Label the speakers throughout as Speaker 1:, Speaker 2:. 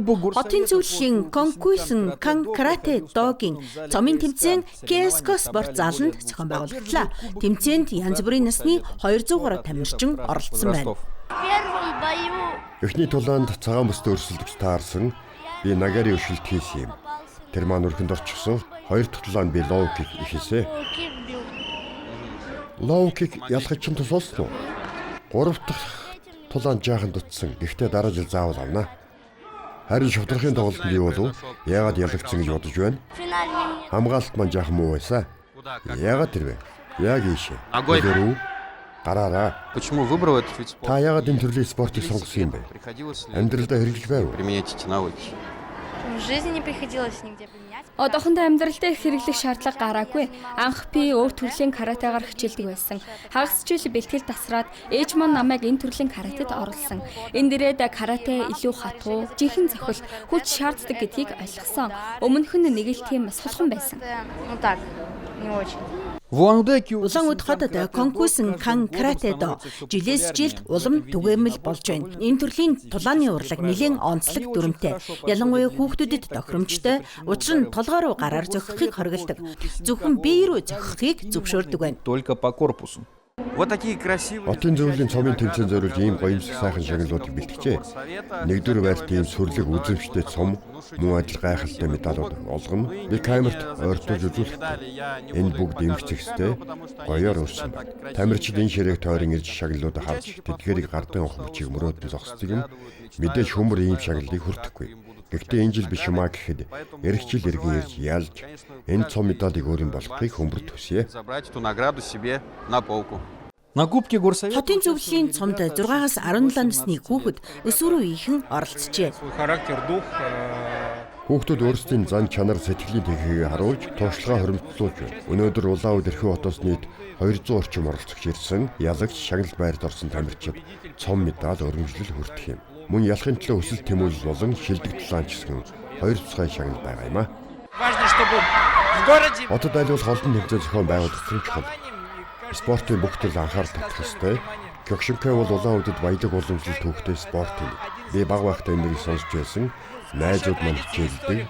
Speaker 1: Хотын зөвлөлийн Кёкусин Кай Каратэ Догийн цомын тэмцээн КСК спорт зааланд зохион байгуулагдлаа. Тэмцээнд янз бүрийн насны 200 гаруй тамирчин оролцсон байна.
Speaker 2: Эхний тулаанд цагаан бүстэй өрсөлдөгч таарсан, би нагири өшөлт хийсэн юм. Тэр маань өрхөнд орчихсон. Хоёр дахь тулаанд би low kick хийсэн. Low kick ялахад чинь тус болсон уу? Гурав дахь тулаанд жаахан дутсан. Гэхдээ дараа жил заавал авна. Харин шударгын тоглолтод юу болов? Яагаад ялагдсан гэж бодож байна? Хамгаалалт маань жаахан муу байсан. Яагаад тэр вэ? Яг ийшээ. Хөлөөрөө гараараа.
Speaker 3: Почему выбрал этот вид спорта?
Speaker 2: Та яагаад энэ төрлийн спортыг сонгосон юм бэ?
Speaker 3: Приходилось ли
Speaker 2: Амьдралдаа хэрэглэж байв уу?
Speaker 3: применять эти навыки?
Speaker 4: В жизни не приходилось нигде применять.
Speaker 5: Одоохондоо амьдралдаа их хэрэглэх шаардлага гараагүй. Анх би өөр төрлийн каратэгаар хичээлдэг байсан. Хагас жил бэлтгэл дасраад ээж маань намайг энэ төрлийн каратэд оруулсан. Энд ирээд карате илүү хатуу, жинхэнэ цохилт, хүч шаарддаг гэдгийг ойлгосон. Өмнөх нь нэг л тийм сулхан байсан.
Speaker 4: Ну так, не очень.
Speaker 1: Улаан-Үд хотод Кёкусин Кай Каратэ До жилээс жилд улам түгээмэл болж байна. Энэ төрлийн тулааны урлаг нэлээн онцлог дүрэмтэй. Ялангуяа хүүхдүүдэд тохиромжтой. Учир нь толгой руу гараар зохихыг хориглодог. Зөвхөн бие рүү зохихыг зөвшөөрдөг байна.
Speaker 6: Только по корпусу.
Speaker 3: Вот такие красивые.
Speaker 2: Хотын зөвлөлийн цомын тэмцээн зориулж ийм гоёмсог сайхан шагналуудыг бэлтгэжээ. Нэгдүгээр байрт ийм сүрлэг үзэмжтэй цом, мөн адил гайхалтай медалууд олгоно. Би камерт ойртуулж үзүүлэхгүй. Энэ бүгд эмх зэгстэй гоёор өрсөн байна. Тамирчид энэ ширээг тойрон ирж шагналуудаа харж тэдгээрийг гардан авах мөчийг мөрөөдөн зогсдог юм. Мэдээж хүмүүр ийм шагналыг хүртэхгүй. Гэхдээ энэ жил биш юм а гэхэд ирэх жил эргэн ирж ялж энэ цом медалийг өөрийн болгохыг хүмүүрт хүсье.
Speaker 3: Забрать эту награду себе на полку.
Speaker 6: На Кубке Горсовета
Speaker 1: Хотын зөвлөлийн цомд 6-аас 17 насны хүүхэд өсвөр үеийнхэн оролцжээ.
Speaker 7: Свой характер, дух.
Speaker 2: Хүүхдүүд өөрсдийн зан чанар, сэтгэлийн тэнхээгээ харуулж туршлагаа хуримтлуулж байна. Өнөөдөр Улаан-Үд эрхэн хотоос нийт 200 орчим оролцогч ирсэн. Ялагч, шагнал байрт орсон тамирчид цом, медаль, өргөмжлөл хүртэх юм. Мөн ялахын төлөө өсөлт тэмүүлэл болон шилдэг тулаан ч гэсэн хоёр тусгай шагнал байгаа юм а.
Speaker 7: Важно, чтобы в городе
Speaker 2: Хотод аль болох олон тэмцээн зохион байгуулагдсан чухал. Спортын бүх төрөл анхаарал татах ёстой. Кёкушинкай бол Улаан-Үдэд баялаг уламжлал түүхтэй спорт юм. Би бага байхдаа энэ нэрийг сонсч байсан. Найзууд маань хичээлдэг.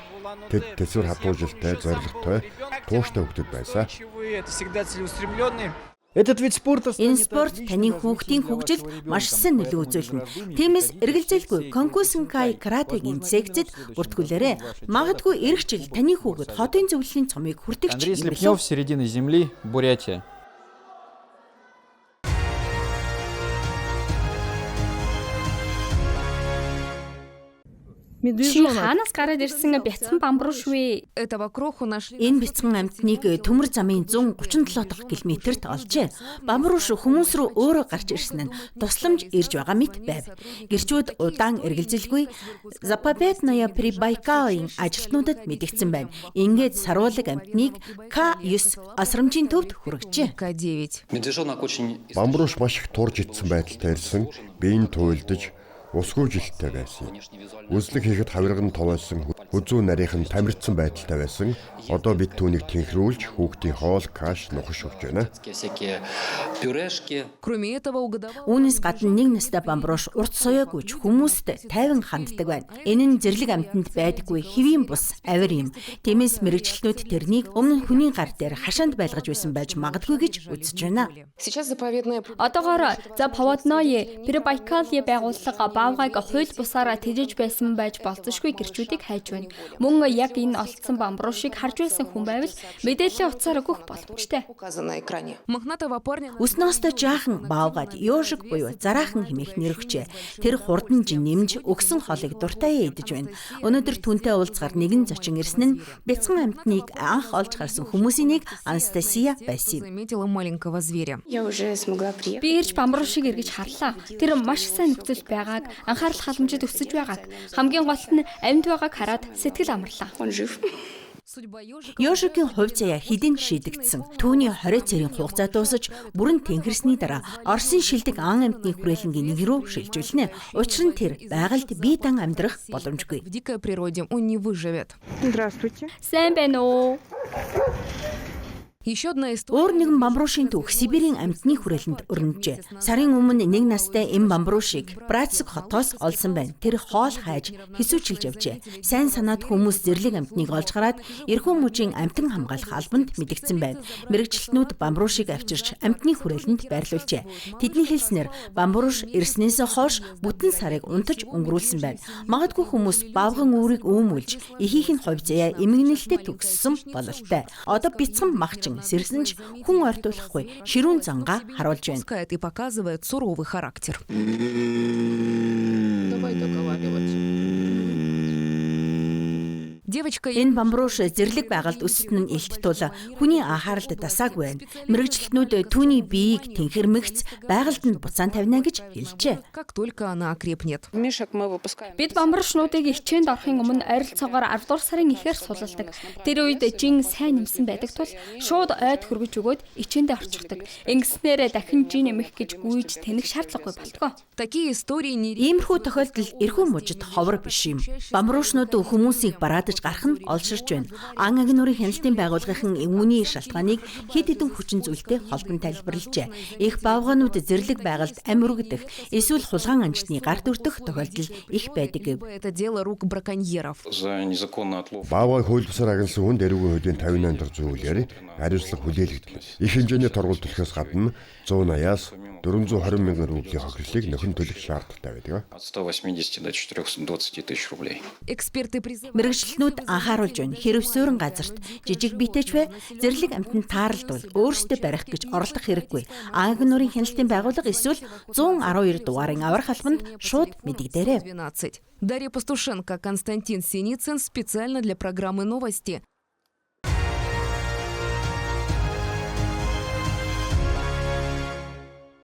Speaker 2: Тэд тэсвэр хатуужилтай, зоригтой, тууштай хүүхдүүд байсан.
Speaker 7: Это всегда целеустремленные.
Speaker 6: Этот вид спорта
Speaker 1: Энэ спорт таны хүүхдийн хөгжилд маш сайн нөлөө үзүүлнэ. Тиймээс эргэлзээлгүй Кёкусин Кай каратэгийн секцэд бүртгүүлээрэй. Магадгүй ирэх жил таны хүүхэд хотын зөвлөлийн цомыг хүртэх ч
Speaker 6: Андрей
Speaker 1: юм билүү.
Speaker 6: Слепнев, «Середина земли», Бурятия.
Speaker 5: Чи хаанаас гараад ирсэн бяцхан бамбруш вэ?
Speaker 8: Этого кроху нашли.
Speaker 1: Энэ бяцхан амьтныг төмөр замын 137 дахь километрт олжээ. Бамбруш хүмүүс рүү өөрөө гарч ирсэн нь тусламж ирж байгаа мэт байв. Гэрчүүд удаан эргэлзэлгүй Заповедная Прибайкалын ажилтнуудад мэдэгдсэн байна. Ингээд саруулаг амьтныг К9 асрамжийн төвд хүргэжээ.
Speaker 8: К9.
Speaker 9: Медвежонок очень
Speaker 2: Бамбруш маш их турж идсэн байдалтай ирсэн. Биеийн туйлдаж усгүй жилттэй байсан юм. Үзлэг хийхэд хавирга нь товойсон, хүзүү нарийнх нь тамирдсан байдалтай байсан. Одоо бид түүнийг тэнхрүүлж хүүхдийн хоол, каш, нухаш өгч байна.
Speaker 9: всякие пюрешки.
Speaker 8: Кроме этого, у годовалого
Speaker 1: Үүнээс гадна нэг настай бамбруш урт соёогүй ч хүмүүст тайван ханддаг байна. Энэ нь зэрлэг амьтанд байдаггүй хэвийн бус авир юм. Тиймээс мэргэжилтнүүд тэрнийг өмнө нь хүний гар дээр хашаанд байлгаж байсан байж магадгүй гэж үзэж байна.
Speaker 8: Сейчас заповедная
Speaker 5: Одоогоор Заповедное Прибайкалье байгууллага баавгайг хууль бусаараа тэжээж байсан байж болзошгүй гэрчүүдийг хайж байна. Мөн яг энэ олдсон бамбрушийг харж байсан хүн байвал мэдээллийн утсаар өгөх боломжтой.
Speaker 8: указана на экране. Мохнатого парня
Speaker 1: Өснөөсөө жаахан баавгайд ёжик буюу зараахан хэмээх нэр өгчээ. Тэр хурдан жин нэмж өгсөн хоолыг дуртай идэж байна. Өнөөдөр түүнтэй уулзгаар нэгэн зочин ирсэн нь бяцхан амьтныг анх олж харсан хүмүүсийн нэг Анастасия байсан юм.
Speaker 8: заметила маленького зверя.
Speaker 4: Я уже смогла приехать.
Speaker 5: Би ирж бамбрушийг эргэж харлаа. Тэр маш сайн нөхцөл байгааг, анхаарал халамжид өсөж байгааг, хамгийн гол нь амьд байгааг хараад сэтгэл амарлаа.
Speaker 4: Он жив.
Speaker 8: Судьба ежика
Speaker 1: Ёжикийн хувь заяа хэдэн шийдэгдсэн. Түүний 20 цэрийн хугацаа дуусаж бүрэн тэнхэрсний дараа Оросын шилдэг ан амьтны хүрээлэнгийн нэг рүү шилжүүлнэ. Учир нь тэр байгальд бие дан амьдрах боломжгүй.
Speaker 8: в дикой природе он не выживет.
Speaker 4: Здравствуйте.
Speaker 5: Сайн байна уу?
Speaker 8: Еще одна история.
Speaker 1: Өөр нэгэн бамбруушийн түүх Сибирийн амьтны хүрээлэнд өрнөжээ. Сарын өмнө нэг настай энэ бамбруушийг Братск хотоос олсон байна. Тэр хоол хайж хэсүүчилж явжээ. Сайн санаад хүмүүс зэрлэг амьтныг олж гараад эрхүү мужийн амьтан хамгаалах албанд мэдэгдсэн байна. Мэргэжилтнүүд бамбруушийг авчирч амьтны хүрээлэнд байрлуулжээ. Тэдний хэлснээр бамбрууш ирснээс хойш бүтэн сарыг унтаж өнгөрүүлсэн байна. Магадгүй хүмүүс бавган үүрийг өөмүүлж эхийнх нь хувь заяа эмгэнэлтэд төгссөн бололтой. Одоо бяцхан махчин сэрсэн ч хүн ортуулахгүй ширүүн зангаа харуулж байна.
Speaker 8: Пускает и показывает суровый характер.
Speaker 10: Давай договариваться.
Speaker 8: Девочка
Speaker 1: Энэ бамбрууш зэрлэг байгальд өссөн нь илт тул хүний анхааралд дасаагүй байна. Мэргэжилтнүүд түүний биеийг тэнхэрмэгц байгальд нь буцаан тавина гэж хэлжээ.
Speaker 8: Как только она окрепнет.
Speaker 10: Мишек мы выпускаем.
Speaker 5: Бид бамбаршнуудыг хичээнд орохын өмнө ойролцоогоор 10 дугаар сарын ихээр сулалдаг. Тэр үед жин сайн нэмсэн байдаг тул шууд ойд хөргөж өгөөд хичээндээ орчихдог. Ингэснээр дахин жин нэмэх гэж гүйж тэнэх шаардлагагүй болтгоо.
Speaker 8: Такие истории не
Speaker 1: Иймэрхүү тохиолдол эрхүү мужид ховор биш юм. Бамбруушнууд хүмүүсийг бараадаж гарах нь олширч байна. Ан агнуурын хяналтын байгууллагын үүний шалтгааныг хэд хэдэн хүчин зүйлтэй холбон тайлбарлажээ. Их бавгаанууд зэрлэг байгальд ам өргөдөх эсвэл хулгайн анжтны гарт өртөх тохиолдол их байдаг гэв.
Speaker 8: Это дело рук браконьеров.
Speaker 9: За незаконный отлов.
Speaker 2: Баавгай хууль бусаар агнасан хүнд эрүүгийн хуулийн 58 дахь зөвлөлөөр хариуцлага хүлээлгдэнэ. Их хэмжээний торгуул төлөхөөс гадна 180-аас 420 мянган рублийн хохирлыг нөхөн төлөх шаардлагатай байдаг.
Speaker 9: От 180 до 420 тысяч рублей.
Speaker 8: Эксперты призывают
Speaker 1: Мэргэжилтнүүд анхааруулж байна. Хэрв суурин газарт жижиг биетэйч бай, зэрлэг амьтанд тааралдвал өөрсдөө барих гэж оролдох хэрэггүй. Ангнуурын хяналтын байгууллага эсвэл 112 дугаарын аврах албанд шууд мэдэгдээрэй.
Speaker 8: 12. Дарья Пастушенко, Константин Синицын. Специально для программы «Новости».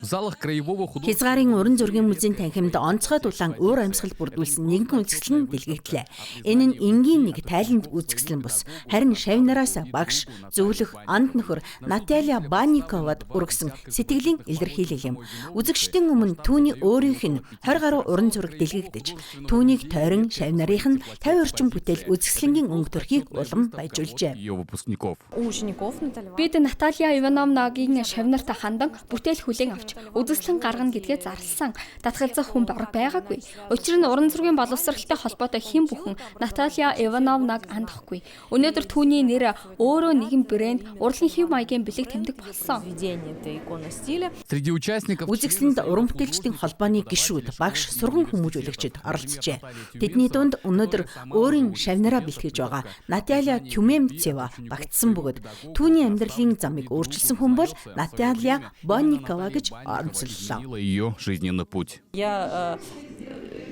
Speaker 11: В залах краевого
Speaker 1: Хязгаарын уран зургийн музейн танхимд онцгой дулаан уур амьсгал бүрдүүлсэн нэгэн үзэсгэлэн дэлгэгдлээ. Энэ нь энгийн нэг тайланд үзэсгэлэн бус. Харин шавнараас багш, зөвлөх, анд нөхөр Наталья Банниковад өргөсөн сэтгэлийн илэрхийлэл юм. Үзэгчдийн өмнө түүний өөрийнх нь 20 гаруй уран зураг дэлгэгдэж, түүнийг тойрон шав нарын нь 50 орчим бүтээл үзэсгэлэнгийн өнгө төрхийг улам баяжуулжээ.
Speaker 11: ее выпускников.
Speaker 10: У учеников Наталья
Speaker 5: Бид Наталья Ивановнагийн шавнарт хандан бүтээл хүлээн авч үзэсгэлэн гаргана гэдгээ зарласан. Татгалзах хүн бараг байгаагүй. Учир нь уран зургийн боловсралтай холбоотой хэн бүхэн Наталья Ивановнаг андахгүй. Өнөөдөр түүний нэр өөрөө нэгэн брэнд, урлагийн хэв маягийн бэлэг тэмдэг болсон.
Speaker 10: Введение этой иконы стиля.
Speaker 11: Среди участников
Speaker 1: Үзэсгэлэнд уран бүтээлчдийн холбооны гишүүд, багш, сурган хүмүүжүүлэгчид оролцжээ. Тэдний дунд өнөөдөр өөрийн шавнараа бэлтгэж байгаа Наталья Тюменцева багтсан бөгөөд түүний амьдралын замыг өөрчилсөн хүн бол Наталья Бонникова гэж онцоллоо.
Speaker 11: ее жизненный путь.
Speaker 10: Я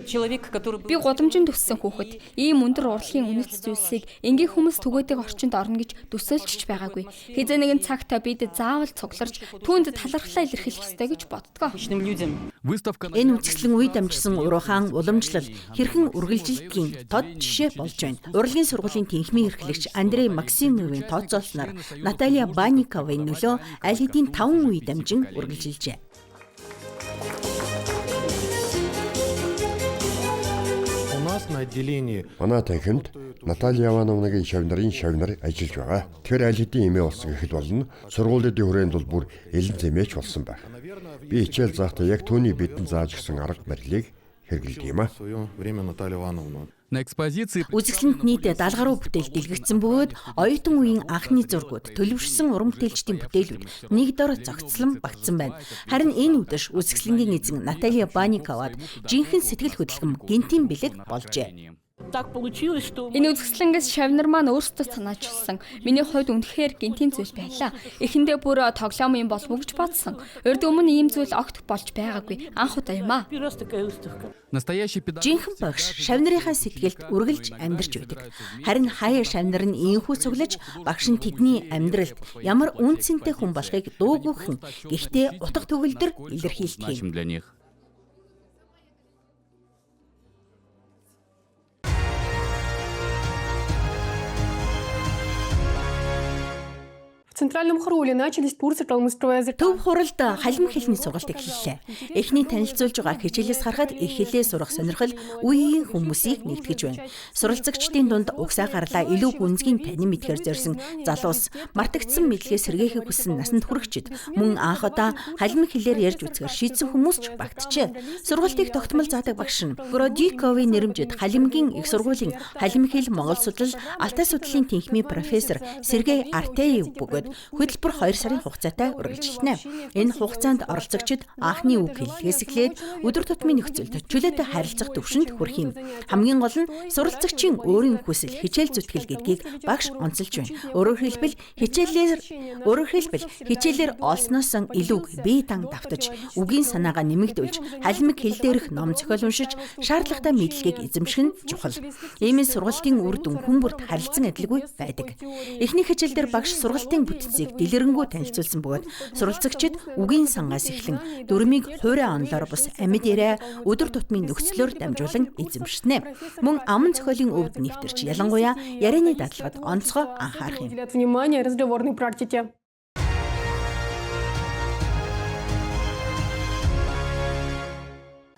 Speaker 10: человек, который
Speaker 5: Би гудамжинд өссөн хүүхэд. Ийм өндөр урлагийн үнэт зүйлсийг энгийн хүмүүс түгээдэг орчинд орно гэж төсөөлж ч байгаагүй. Хэзээ нэгэн цагт бид заавал цугларч түүнд талархлаа илэрхийлэх ёстой гэж боддгоо.
Speaker 10: обычным людям.
Speaker 11: Выставка
Speaker 1: Энэ үзэсгэлэн үе дамжсан уруухан уламжлал хэрхэн үргэлжилдгийг тод жишээ болж байна. Урлагийн сургуулийн тэнхимийн эрхлэгч Андрей Максимовын тооцоолсноор Наталья Банниковын нөлөө аль хэдийн 5 үе дамжин үргэлжилжээ.
Speaker 12: У нас на отделении
Speaker 2: Манай танхимд Наталья Ивановнагийн шав нарын шав нар ажиллаж байгаа. Тэр аль хэдийн эмээ болсон гэхэд болно. Сургуулийн хүрээнд бол бүр элен зэмээч болсон байх. Би хичээл заахтаа яг түүний бидэнд зааж өгсөн арга барилыг хэрэглэдэг юм а.
Speaker 12: в свое время Наталью Ивановну.
Speaker 11: на экспозиции
Speaker 1: Үзэсгэлэнт нийт 70 гаруй бүтээл дэлгэгдсэн бөгөөд оюутан үеийн анхны зургууд, төлөвшсөн уран бүтээлчдийн бүтээлүүд нэг дор зохицлон багтсан байна. Харин энэ үдэш үзэсгэлэнгийн эзэн Наталья Банниковад жинхэнэ сэтгэл хөдлөм гэнтийн бэлэг болжээ.
Speaker 10: Так получилось, что
Speaker 5: Энэ үзэсгэлэнгээс шавнар маань өөрсдөө санаачилсан. Миний хувьд үнэхээр гэнтийн зүйл байлаа. Эхэндээ бүр тоглоом юм болов уу гэж бодсон. Урд өмнө ийм зүйл огт болж байгаагүй. Анх удаа юм аа.
Speaker 10: первый раз такая выставка.
Speaker 11: настоящий педагог
Speaker 1: Жинхэнэ багш шав нарынхаа сэтгэлд үргэлж амьдарч байдаг. Харин хаяа шав нар нь ийнхүү цуглаж багш нь тэдний амьдралд ямар үн цэнтэй хүн болохыг дуугүйхэн гэхдээ утга төгөлдөр илэрхийлдэг юм.
Speaker 11: значим для них.
Speaker 10: В
Speaker 13: Центральном Хуруле начались курсы калмыцкого языка.
Speaker 1: Төв хуралд халим хэлний сургалт эхэллээ. Эхний танилцуулж байгаа хичээлээс харахад их хэлээ сурах сонирхол үеийн хүмүүсийг нэгтгэж байна. Суралцагчдын дунд угсаа гарлаа илүү гүнзгий танин мэдхээр зорьсон залуус, мартагдсан мэдлэгээ сэргээхийг хүссэн насанд хүрэгчид мөн анх удаа халим хэлээр ярьж үзэхээр шийдсэн хүмүүс ч багтжээ. Сургалтыг тогтмол заадаг багш нь Гродиковын нэрэмжит Халимгийн их сургуулийн халим хэл Монгол судлал Алтай судлалын тэнхимийн профессор Сергей Артеев бөгөөд хөтөлбөр 2 сарын хугацаатай үргэлжилнэ. Энэ хугацаанд оролцогчид анхны үг хэллэгээс эхлээд өдөр тутмын нөхцөлд чөлөөтэй харилцах түвшинд хүрэх юм. Хамгийн гол нь суралцагчийн өөрийн хүсэл, хичээл зүтгэл гэдгийг багш онцолж байна. Өөрөөр хэлбэл хичээлээр олсноос илүү бие дан давтаж, үгийн санаагаа нэмэгдүүлж, халимг хэл дээрх ном зохиол уншиж, шаардлагатай мэдлэгийг эзэмших нь чухал. Иймээс сургалтын үр дүн хүн бүрт харилцан адилгүй байдаг. Эхний хичээл дээр багш сургалтын бүтцийг дэлгэрэнгүй танилцуулсан бөгөөд суралцагчид үгийн сангаас эхлэн дүрмийг хуурай онолоор бус амьд яриа өдөр тутмын нөхцлөөр дамжуулан эзэмшнэ. Мөн аман зохиолын өвд нэвтэрч ялангуяа ярианы дадлагад онцгой анхаарах юм.
Speaker 13: Уделят внимание разговорной практике.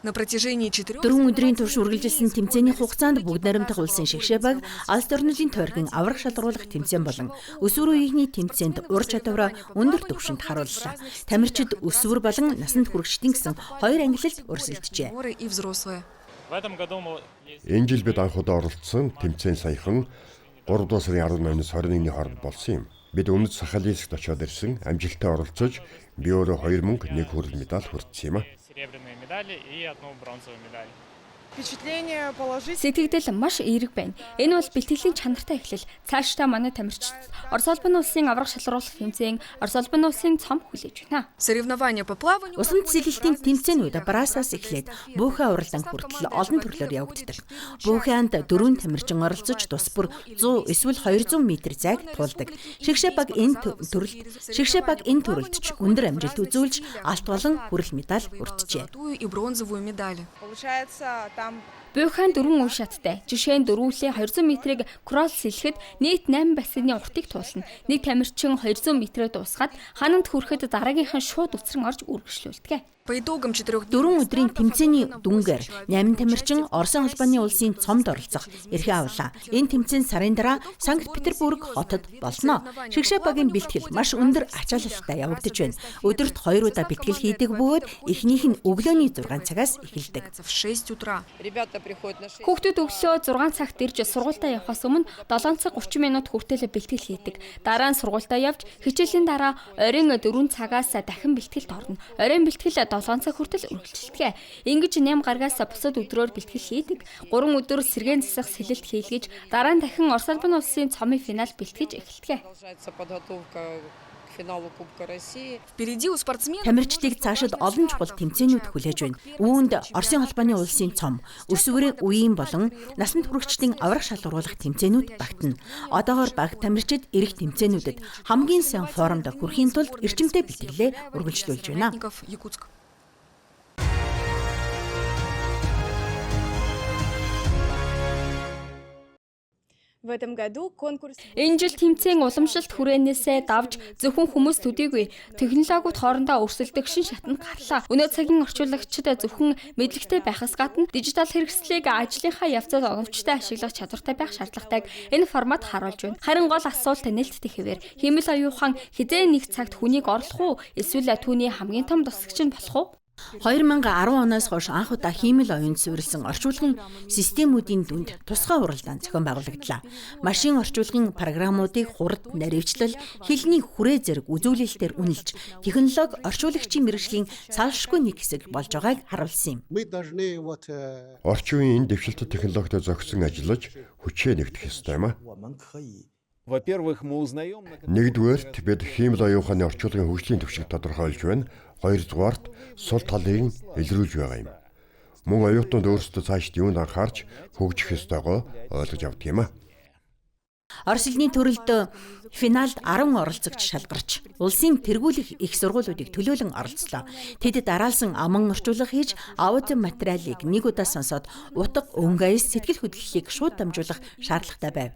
Speaker 8: На протяжении 4
Speaker 1: Дөрвөн өдрийн турш үргэлжилсэн тэмцээний хугацаанд бүгд найрамдах улсын шигшээ баг алс орнолын тойргийн аврах шалгаруулах тэмцээн болон өсвөр үеийнхний тэмцээнд ур чадвараа өндөр түвшинд харууллаа. Тамирчид өсвөр болон насанд хүрэгчдийн гэсэн хоёр ангилалд өрсөлдөжээ.
Speaker 8: и взрослые.
Speaker 2: Энэ жил бид анх удаа оролцсон тэмцээн саяхан 3 дугаар сарын 18-наас 21-ний хооронд болсон юм. Бид өмнөд Сахалинскт очиод ирсэн, амжилттай оролцож би өөрөө 2 мөнгө 1 хүрэл медаль хүртсэн юм а.
Speaker 14: Серебряные медали и одну бронзовую медаль.
Speaker 15: Впечатление положительное.
Speaker 5: Сэтгэгдэл маш эерэг байна. Энэ бол бэлтгэлийн чанартай эхлэл. Цаашдаа манай тамирчид Орос улбаны улсын аврах шалгаруулах тэмцээн, Орос улбаны улсын цом хүлээж байна.
Speaker 8: Соревнования по плаванию
Speaker 1: Усан цэцэрлэлтийн тэмцээнүүд Брасаас эхлээд Бөөхэй уралдаан хүртэл олон төрлөөр явагддаг. Бөөхэй-анд 4 тамирчин оролцож тус бүр 100 эсвэл 200 м зайг туулдаг. Шигшээ баг энэ төрөлд ч өндөр амжилт үзүүлж алт болон хүрэл медаль хүртжээ.
Speaker 8: золотую и бронзовую медали.
Speaker 15: Получается, там
Speaker 5: Бөөхэй дөрвөн үе шаттай. Жишээ нь дөрвөлээ 200 метрийг кролл сэлэхэд нийт 8 бассейны уртыг туулна. Нэг тамирчин 200 метрээ дуусгаад хананд хүрэхэд дараагийнх нь шууд үцрэн орж үргэлжлүүлдэг.
Speaker 8: По итогам 4
Speaker 1: Дөрвөн өдрийн тэмцээний дүнгээр 8 тамирчин Оросын холбооны улсын цомд оролцох эрхээ авлаа. Энэ тэмцээн сарын дараа Санкт-Петербург хотод болно. Шигшээ багийн бэлтгэл маш өндөр ачаалалтай явагдаж байна. Өдөрт 2 удаа бэлтгэл хийдэг бөгөөд эхнийх нь өглөөний 6 цагаас эхэлдэг.
Speaker 8: в 6 утра.
Speaker 15: ребята приходят на 6.
Speaker 5: Хүүхдүүд өглөө 6 цагт ирж сургуультаа явахаас өмнө 7 цаг 30 минут хүртэл бэлтгэл хийдэг. Дараа нь сургуультаа явж хичээлийн дараа оройн 4 цагаас дахин бэлтгэлд орно. Оройн бэлтгэл 7 цаг хүртэл үргэлжилдэг. Ингэж 8 гарагаас бусад өдрөөр бэлтгэл хийдэг. 3 өдөр сэргээн засах сэлэлт хийлгэж дараа нь дахин Орос улбаны улсын цомын финал бэлтгэж эхэлдэг.
Speaker 15: Продолжается подготовка к финалу Кубка России.
Speaker 8: Впереди у спортсменов
Speaker 1: Тамирчдыг цаашид олон чухал тэмцээнүүд хүлээж байна. Үүнд Оросын холбооны улсын цом, өсвөрийн үеийн болон насанд хүрэгчдийн аврах шалгаруулах тэмцээнүүд багтана. Одоогоор баг тамирчид ирэх тэмцээнүүдэд хамгийн сайн формд хүрэхийн тулд эрчимтэй бэлтгэлээ үргэлжлүүлж байна.
Speaker 8: Якутск.
Speaker 15: В этом году конкурс
Speaker 5: Энэ жил тэмцээн уламжлалт хүрээнээсээ давж зөвхөн хүмүүс төдийгүй технологиуд хоорондоо өрсөлдөх шин шатанд гарлаа. Өнөө цагийн орчуулагчид зөвхөн мэдлэгтэй байхаас гадна дижитал хэрэгслийг ажлынхаа явцад оновчтой ашиглах чадвартай байх шаардлагатайг энэ формат харуулж байна. Харин гол асуулт нээлттэй хэвээр хиймэл оюун ухаан хэзээ нэг цагт хүнийг орлох уу эсвэл түүний хамгийн том тусагч нь болох уу?
Speaker 1: 2010 оноос хойш анх удаа хиймэл оюунд суурилсан орчуулгын системүүдийн дүнд тусгай уралдаан зохион байгуулагдлаа. Машин орчуулгын программуудыг хурд, наривчлал, хэлний хүрээ зэрэг үзүүлэлтээр үнэлж, технологи орчуулагчийн мэргэжлийн салшгүй нэг хэсэг болж байгааг харуулсан юм.
Speaker 2: Орчин үеийн энэ дэвшилтэт технологитой зохицон ажиллаж хүчээ нэгтгэх ёстой юм а.
Speaker 6: Во-первых, мы узнаем,
Speaker 2: Нэгдүгээрт бид хиймэл оюун ухааны орчуулгын хөгжлийн түвшийг тодорхойлж байна. Хоёрдугаарт сул талыг илрүүлж байгаа юм. Мөн оюутнууд өөрсдөө цаашд юунд анхаарч хөгжих ёстойгоо ойлгож авдаг юм а.
Speaker 1: Орос хэлний төрөлд финалд 10 оролцогч шалгарч улсын тэргүүлэх их сургуулиудыг төлөөлөн оролцлоо. Тэд дараалсан аман орчуулга хийж аудио материалыг нэг удаа сонсоод утга өнгө аяс сэтгэл хөдлөлийг шууд дамжуулах шаардлагатай байв.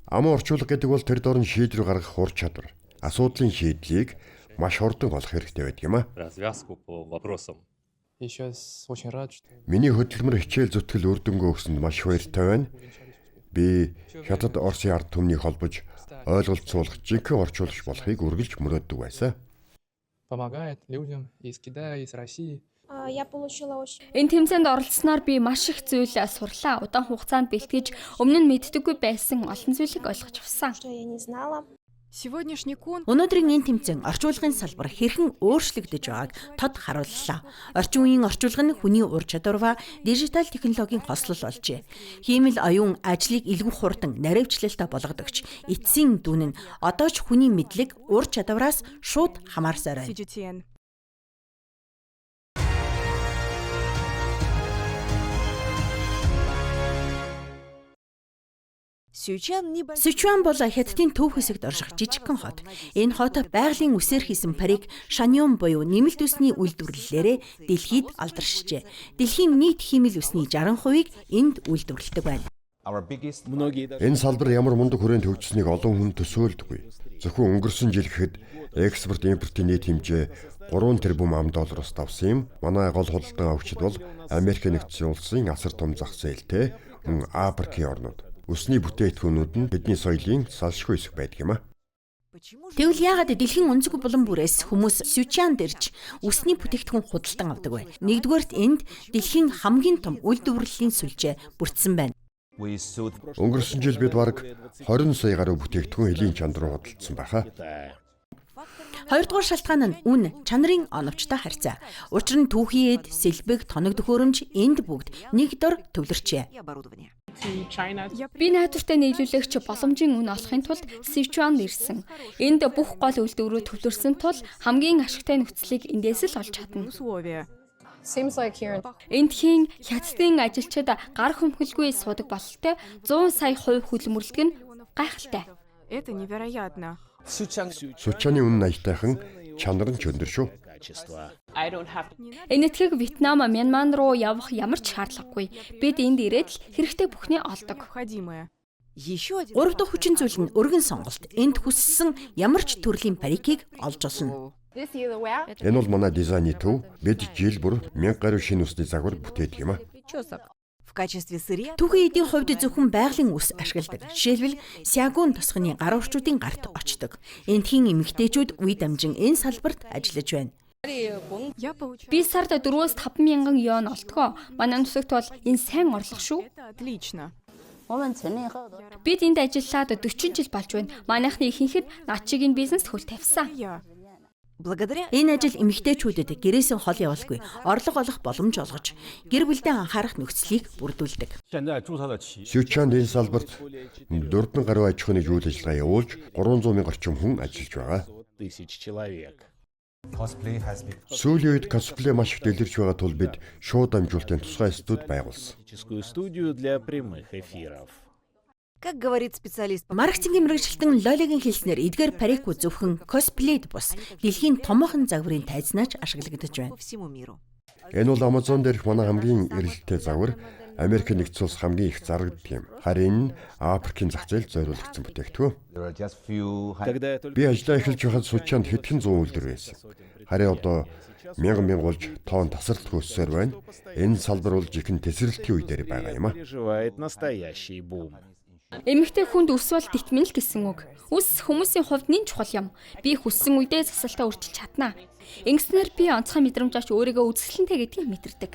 Speaker 2: Аман орчуулга гэдэг бол тэр дорн шийдвэр гаргах ур чадвар. Асуудлын шийдлийг маш хурдан олох хэрэгтэй байдаг юм а. Миний хөдөлмөр хичээл зүтгэл үр дүнгээ өгсөнд маш баяртай байна. Би Хятад Оросын ард түмнийг холбож ойлголцуулах жинхэнэ орчуулагч болохыг үргэлж мөрөөддөг байсан.
Speaker 16: Помогает людям из Китая, из России.
Speaker 4: Я получила очень
Speaker 5: Энэ тэмцээнд оролцсноор би маш их зүйл сурлаа. Удаан хугацаанд бэлтгэж өмнө нь мэддэггүй байсан олон зүйлийг ойлгож авсан.
Speaker 4: что я не знала.
Speaker 1: Өнөөдрийн энэ тэмцээн орчуулгын салбар хэрхэн өөрчлөгдөж байгааг тод харууллаа. Орчин үеийн орчуулга нь хүний ур чадвар ба дижитал технологийн хослол болжээ. Хиймэл оюун ажлыг илүү хурдан, наривчлалтай болгодогч эцсийн дүн нь одоо ч хүний мэдлэг ур чадвараас шууд хамаарсаар байна. Сычуан бол Хятадын төв хэсэгт орших жижигхэн хот. Энэ хот байгалийн үсээр хийсэн парик шаньон буюу нэмэлт үсний үйлдвэрлэлээрээ дэлхийд алдаршжээ. Дэлхийн нийт хиймэл үсний 60%-ийг энд үйлдвэрлэдэг байна.
Speaker 2: Энэ салбар ямар мундаг хүрээнд хөгжсөнийг олон хүн төсөөлдөггүй. Зөвхөн өнгөрсөн жил гэхэд экспорт импортын нийт хэмжээ 3 тэрбум ам доллароос давсан юм. Манай гол худалдан авагчид бол Америк нэгдсэн улсын асар том зах зээлтэй мөн Африкийн орнууд. Үсний бүтээгдэхүүнүүд нь бидний соёлын салшгүй хэсэг байдаг юм а.
Speaker 1: Тэгвэл яагаад дэлхийн өнцөг булан бүрээс хүмүүс Сычуанд ирж үсний бүтээгдэхүүн худалдан авдаг вэ? Нэгдүгээрт энд дэлхийн хамгийн том үйлдвэрлэлийн сүлжээ бүрдсэн байна.
Speaker 2: Өнгөрсөн жил бид бараг 20 сая гаруй бүтээгдэхүүн хөлийн чанд руу худалдсан байхаа.
Speaker 1: Хоёрдугаар шалтгаан нь үн, чанарын оновчтой харьцаа. Учир нь түүхийн эд, сэлбэг, тоног төхөөрөмж энд бүгд нэг дор төвлөрчээ.
Speaker 5: Би найдвартай нийлүүлэгч боломжийн үн олохын тулд Сычуанд ирсэн. Энд бүх гол үйлдвэрүүд төвлөрсөн тул хамгийн ашигтай нөхцөлийг эндээс л олж чадна. Эндхийн Хятадын ажилчид гар хөмхөлгүй суудаг бололтой 100 сая хувь хөдөлмөрлөдөг нь гайхалтай.
Speaker 16: Это невероятно.
Speaker 2: Сучааны үнэ аятайхан, чанар нь ч өндөр шүү.
Speaker 5: Энэтхэг Вьетнам, Мянмар руу явах ямар ч шаардлагагүй. Бид энд ирээд л хэрэгтэй бүхнээ олдог.
Speaker 1: Гурав дахь хүчин зүйл нь өргөн сонголт. Энд хүссэн ямар ч төрлийн парикийг олж олно.
Speaker 2: Энэ бол манай дизайны төв. Бид жил бүр 1000 гаруй шинэ үсний загвар бүтээдэг юм а.
Speaker 1: Түүхийн эдийн хувьд зөвхөн байгалийн үс ашигладаг. Жишээлбэл, Сягун тосгоны гар урчуудын гарт очдог. Эндхийн эмэгтэйчүүд үе дамжин энэ салбарт ажиллаж байна.
Speaker 5: Би сард 4-5 мянган юан олдгоо. Манай нутагт бол энэ сайн орлого шүү. Бид энд ажиллаад 40 жил болж байна. Манайхны ихэнх нь над шиг энэ бизнест хөл тавьсан.
Speaker 1: Энэ ажил эмэгтэйчүүдэд гэрээсээ хол явуулгүй орлого олох боломж олгож гэр бүлдээ анхаарах нөхцөлийг бүрдүүлдэг.
Speaker 2: Сычуанд энэ салбарт 4000 гаруй аж ахуйн үйл ажиллагаа явуулж 300 мянга орчим хүн ажиллаж байгаа. Сүүлийн үед косплей маш их дэлгэрч байгаа тул бид шууд дамжуулалтын тусгай студи байгуулсан.
Speaker 1: Маркетингийн мэргэжилтэн Лолигийн хэлснээр эдгээр парикууд зөвхөн косплейд бус дэлхийн томоохон загварын тайзнаач ашиглагдаж байна.
Speaker 2: Энэ бол Amazon дээрх манай хамгийн эрэлттэй загвар, Америк нэгдсэн улс хамгийн их зарагддаг юм. Харин энэ нь Африкийн зах зээлд зориулагдсан бүтээгдэхүүн. Би ажлаа эхэлж байхад Сучаанд хэдхэн зуун үйлдвэр байсан. Харин одоо мянган мянга болж тоон тасралтгүй өссөөр байна. Энэ салбар бол жинхэнэ тесрэлтийн үе дээр байгаа юм а.
Speaker 5: Эмэгтэй хүнд үс бол витамин л гэсэн үг. Үс хүмүүсийн хувьд нэн чухал юм. Би хүссэн үедээ засалтаа өөрчилж чадна. Ингэснээр би онцгой мэдрэмж авч өөрийгөө үзэсгэлэнтэй гэдгийг мэдэрдэг.